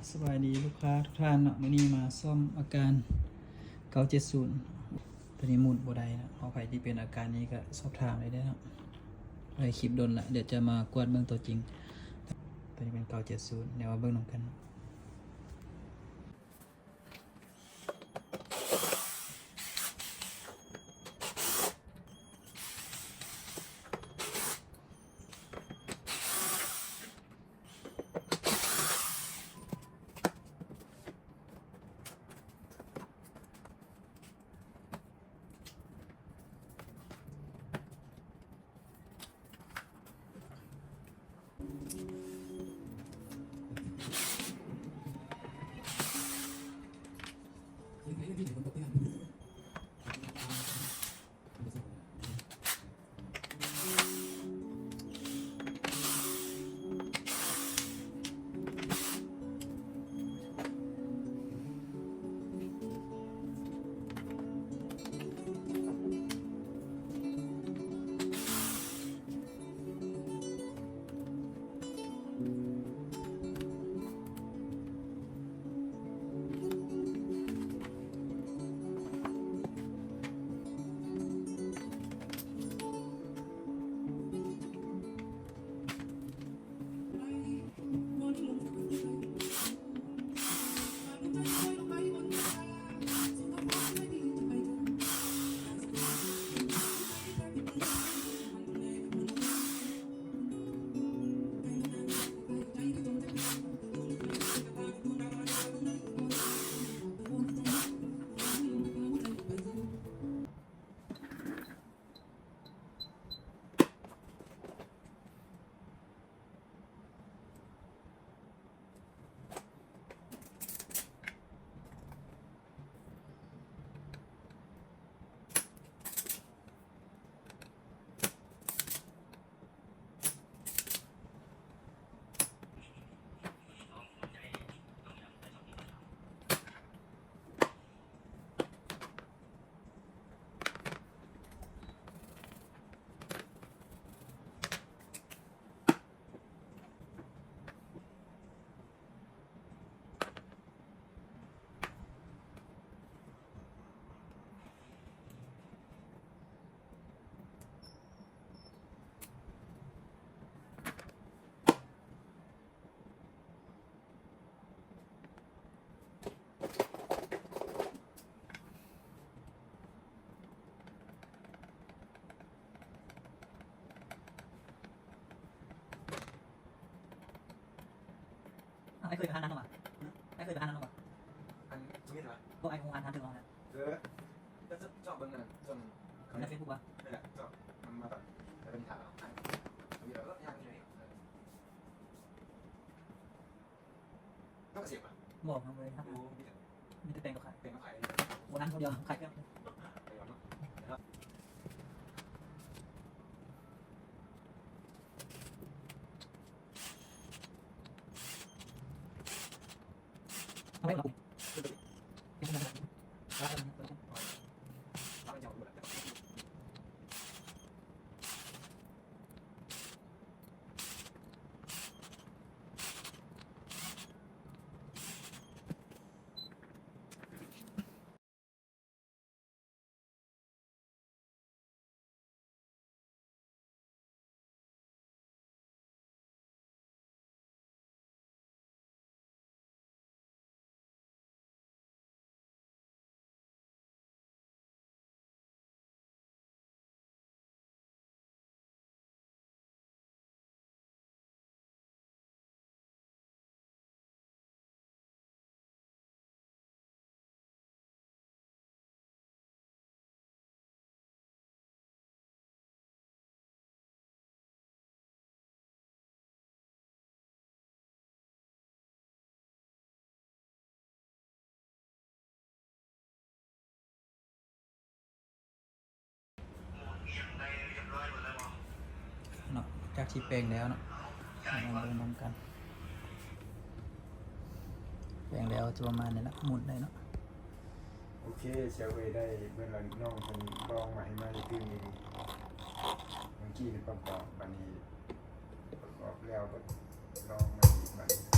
ສະບາຍດີລູກຄ້າທຸກທ່ານເນາະ, ມື້ນີ້ມາສ້ອມອາການເກົ້າເຈັດສູນ ຕົວນີ້ໝູນບໍ່ໄດ້ນະ. ເອົາໃຜທີ່ເປັນອາການນີ້ກໍສອບຖາມໄດ້ເດີເນາະ, ໄດ້ຄລິບດົນລະ, ດຽວຈະມາກວດເບິ່ງຕົວຈິງ. ຕົວນີ້ເປັນເກົ້າເຈັດສູນ, ດຽວມາເບິ່ງນຳກັນເນາະ. ອ້າຍເຄີຍໄປຫານາງບໍ່? ອ້າຍເຄີຍໄປຫານາງບໍ່? ອັນ ສຸມິດຫວາ? ບໍ່ ອ້າຍຮູ້ຫານາງເຖິງແລ້ວນະ. ເອີ ກໍຊອບເບິ່ງອັນນັ້ນ ຊ່ອງ ໃນເຟສບຸກຫວາ? ນັ້ນແຫຼະ ຊອບ ມັນມາຕອນ ແລ້ວເພິ່ນຖາມເອົາ ເອີ ຍັງຢູ່ນີ້ ເອີ ເຮົາກໍເສບຫວາ? ບໍ່ ຍັງບໍ່ໄດ້ທຳ. ໂອ້ ມີແຕ່ ມີແຕ່ແຕ່ງກັບຂາຍ ແຕ່ງກັບຂາຍ ບໍ່ທັນຄົນດຽວ ຂາຍເຄື່ອງ ໄປກ່ອນເນາະ. ເອົາໄປກ່ອນ.ເນາະ ຈາກທີ່ແປງແລ້ວເນາະ ເຮົາມາເບິ່ງນຳກັນ. ແປງແລ້ວຈະປະມານນີ້ລະ ໝູນໄດ້ເນາະ. ໂອເຄ ເຊວເອີຍ ໄດ້ເບິດແລ້ວ. ນ້ອງເພິ່ນລອງມາໃຫ້ໃໝ່ຕື່ມອີກ ເມື່ອກີ້ນີ້ປະກອບ ບາດນີ້ປະກອບແລ້ວກໍລອງມາອີກ ບາດນີ້